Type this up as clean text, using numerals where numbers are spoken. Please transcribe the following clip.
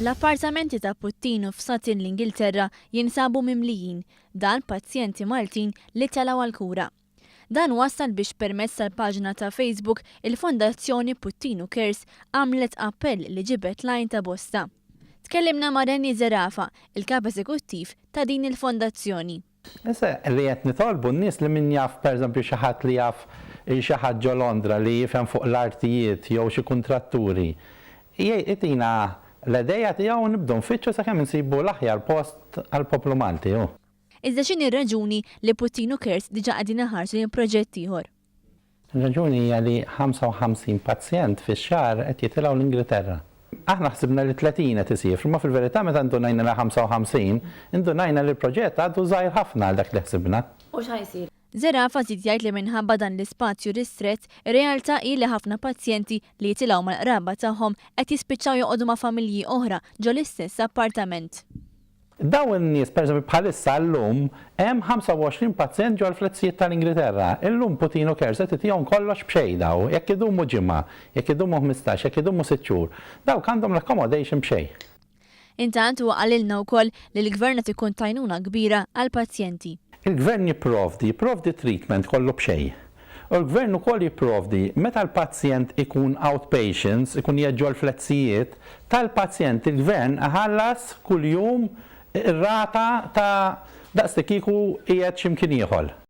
L-appartamenti ta' Puttinu f'Sutton l-Ingilterra jinsabu mimlijin, dan pazjenti Maltin li telgħu għall-kura. Dan wassal biex permezz tal-paġna ta' Facebook il-Fondazzjoni Puttinu Cares għamlet appell li ġibed l-għajn ta' bosta. Tkellimna ma' Rennie Zerafa, il-Kap Eżekuttiv ta' din il-fondazzjoni. Issa li qed nitolbu n-nies li min jaf pereżempju xi ħadd li jaf xi ħadd ġo Londra li jifhem fuq l-artijiet jew xi kuntratturi, jtina l-idea tiegħu u nibdew nfittxu sakemm insibu l-aħjar post għall-poplu Malti. Iżda x'inhi r-raġuni li Puttinu Cares diġà qegħdin iħarsu lejn proġett ieħor? Ir-raġuni hija li 55 pazjent fix-xahar qed jitilgħu l-Ingilterra. Aħna ħsibna li 30 qed isiefru, imma fil-verità meta ndunajna li 55, indunajna li l-proġett għadu żgħir ħafna għal dak li ħsibna. U x'ħa jsir? Zerafa żied jgħid li minħabba dan l-ispazju ristrett, ir-realtà hi li ħafna pazjenti li jitilgħu mal-qraba tagħhom qed jispiċċaw joqogħdu ma' familji oħra ġo l-istess appartament. Dawn in-nies, pereżempju bħalissa llum hemm 25 pazjent ġol-fletzijiet tal-Ingriterra. Illum Puttinu Cares qed itihom kollox b'xejn daw, jekk idumu ġimgħa, jekk idumu 15, jekk idumu sitt xhur, dawk għandhom l-accommodation b'xejn. Intant huwa qalilna wkoll li l-Gvern qed ikun t'għajnuna kbira għall-pazjenti. Il-Gvern jipprovdi, jipprovdi t-treatment kollu b'xejn. U l-Gvern ukoll jipprovdi meta l-pazjent ikun outpatients, ikun qiegħed ġol-fletzijiet, tal-pazjent il-Gvern iħallas kuljum ir-rata ta' daqs li kieku qiegħed xi mkien ieħor.